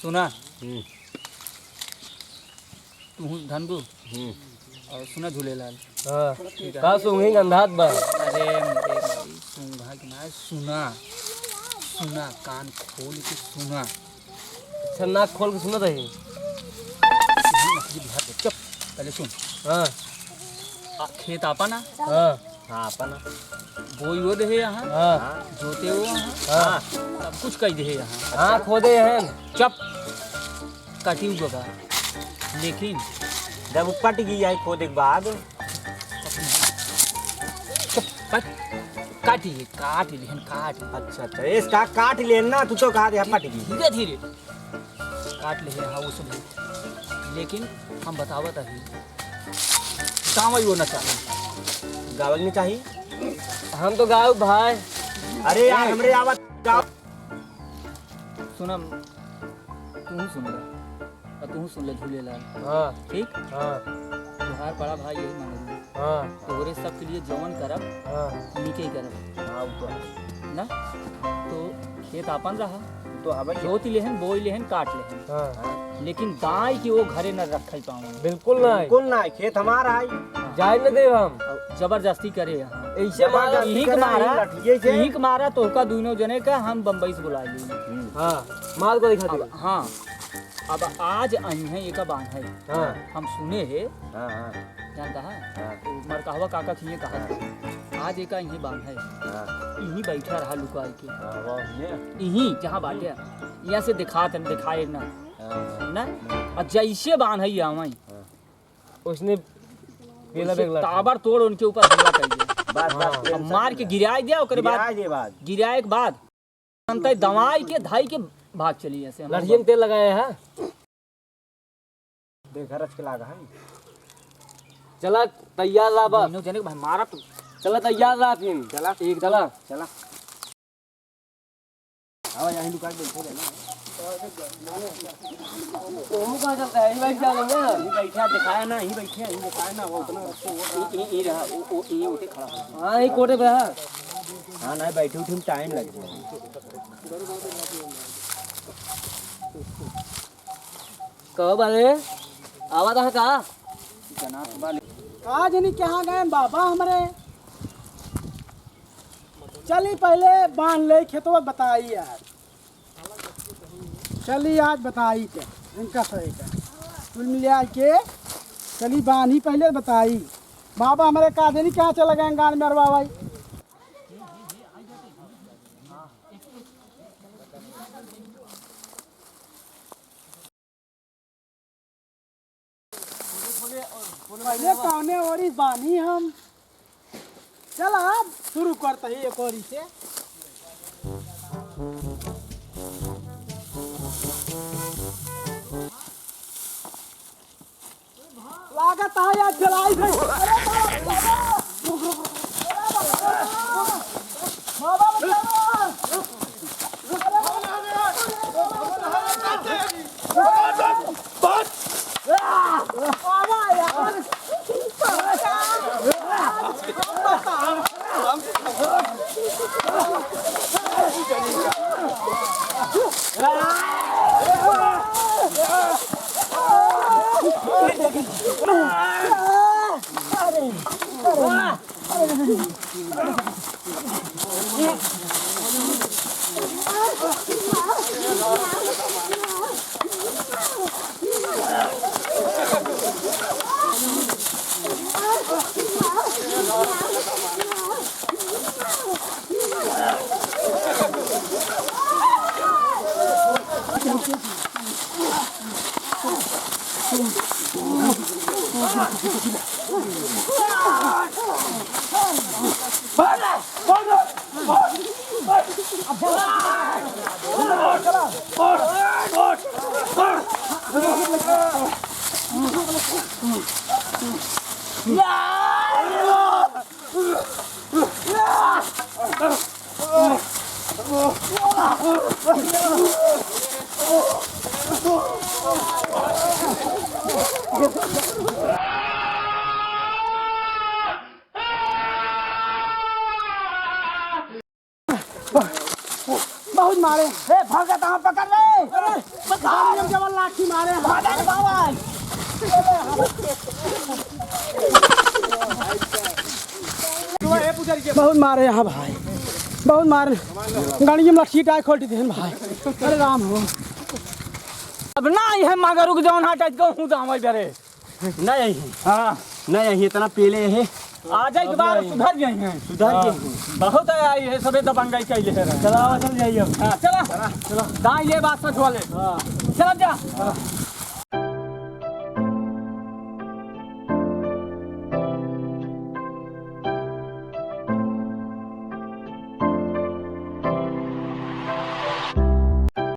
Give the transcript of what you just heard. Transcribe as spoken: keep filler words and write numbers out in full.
सुना। हम्म। तू धनगू। हम्म। और सुना झूलेलाल। हाँ। ठीक है। का सूंघी गंधात बा? अरे मोरे भाई, सूंघा के ना, सुना। सुना, कान खोल के सुना। अच्छा, नाक खोल के सुनत रही। चुप, पहले सुन। हाँ। आ, खेत आपन ना? हाँ। हाँ, आपन ना। बोई वो देहे यहाँ, हाँ। जोते वो यहाँ, हाँ। सब कुछ कई देहे यहाँ। हाँ, खोदे हैं। चुप, काटी हुआ बा। लेकिन जब वो कट गई आई खोदे के बाद। चुप, कट, काटी है, काट लेहन, काट। अच्छा, अच्छा, इसका काट लेन ना, तू तो कहा दे, कट गई। धीरे, धीरे। काट ले, हाँ, वो सब है। लेकिन हम बतावत अभी, गावई वो ना चाहे। गावई नहीं चाही? हम तो गाव भाई। अरे यार, हमरे आवत गाव। सुना, तू ही सुन ले, और तू ही सुन ले झूलेलाल। हाँ। ठीक? हाँ। तुम्हार बड़ा भाई यही मांगू। हाँ। तोहरे सबके लिए जवन करब, हाँ। नीके ही करब। हाँ, वो तो है। ना? तो खेत आपन रहा। तो हवे खेत। जोत लेहन, बोई लेहन, काट लेहन। हाँ। लेकिन दाई के वो घरे न रखे पावन। बिल्कुल ना। बिल्कुल ना, खेत हमारा है। हाँ। जाए न देब हम। और जबरदस्ती करे यहाँ। ऐसे मार जबरदस्ती इही के करे, मारा, लठिए से। इही के मारा तोहका दुनों जने का हम बम्बई से बुला ली। हम्म। हाँ, माल को दिखा अब, दे। हाँ, अब आज आई हैं एक बांध है। हाँ। हम सुने है। हाँ, हाँ। जानता है? हाँ। तो मरकहवा काका खिए कहा। हाँ। आज एका इहीं बांध है। हाँ। इहीं बैठा रहा लुकाई के। हाँ, वाह, ये। इहीं जहाँ बाटे। यहाँ से दिखात है, दिखाए ना। हाँ, हाँ। ना? हाँ। और जैसे बांध है, यहाँ वहीं। हाँ। उसने पेला उससे बेग लगा। ताबड़तोड़ उनके ऊपर हमला कर दिया। बस, बस, हाँ। अब tension मार के नहीं। गिराए दिया, ओकरे बाद गिराए दिए बाद। गिराए के बाद अंतै दवाई के, धाई के भाग चली ऐसे हम लड़कियन तेल लगाए हैं। देखा रच के लागा है। चला तैयार रहा बस। तीनों जने के भाई मारा तू। चला तैयार रहा फिर। चला। एक चला। चला। आवा, यहीं दुकान पे बैठे रहना। ओमू कहाँ चलता है? यहीं बैठ जा लेंगे। यहीं बैठे, दिखाया ना, यहीं बैठे, यहीं दिखाया ना, वो उतना रस्ते वो यहीं, यहीं रहा, वो, वो, यहीं उठे खड़ा हो। हाँ, यहीं कोटे पे है। हाँ, नहीं, बैठे उठे में time लग जाए। कहो बारे, आवा था का? का जनी कहाँ गए बाबा हमरे? चली पहले बांध ले खेतवा बताई यार। चली आज बताई के इनका सही का। कुल मिला के चली बांधी पहले बताई। बाबा हमरे का जनी कहाँ चला गए गान में अरवा भाई। पहले कौने ओरी बानी हम? चला, अब शुरू करत ही एक ओरी से। लागत है यार, चलाई भाई। अरे बाप रे बाप। बाबा बचाओ। बहुत मारे। ए, भागा, तहाँ पकड़ ले। अरे, मत हम जब लाठी मारे हैं। बहुत मारे हैं भाई, बहुत मारे। गणियम लठी टाई खोल दी भाई। अरे राम हो। अब ना आई है मगर रुक जाओ ना टाइट को हूँ दाम आई बेरे। नहीं आई है। हाँ। नहीं आई है, इतना पहले है। आ जाए के बाद सुधर गए हैं। सुधर गए हैं। बहुत आई है, सबे दबंगाई कैले है। चला, चल जाइए अब। हाँ, चला। चला। दाई ये बात सच वाले। हाँ। चला जा।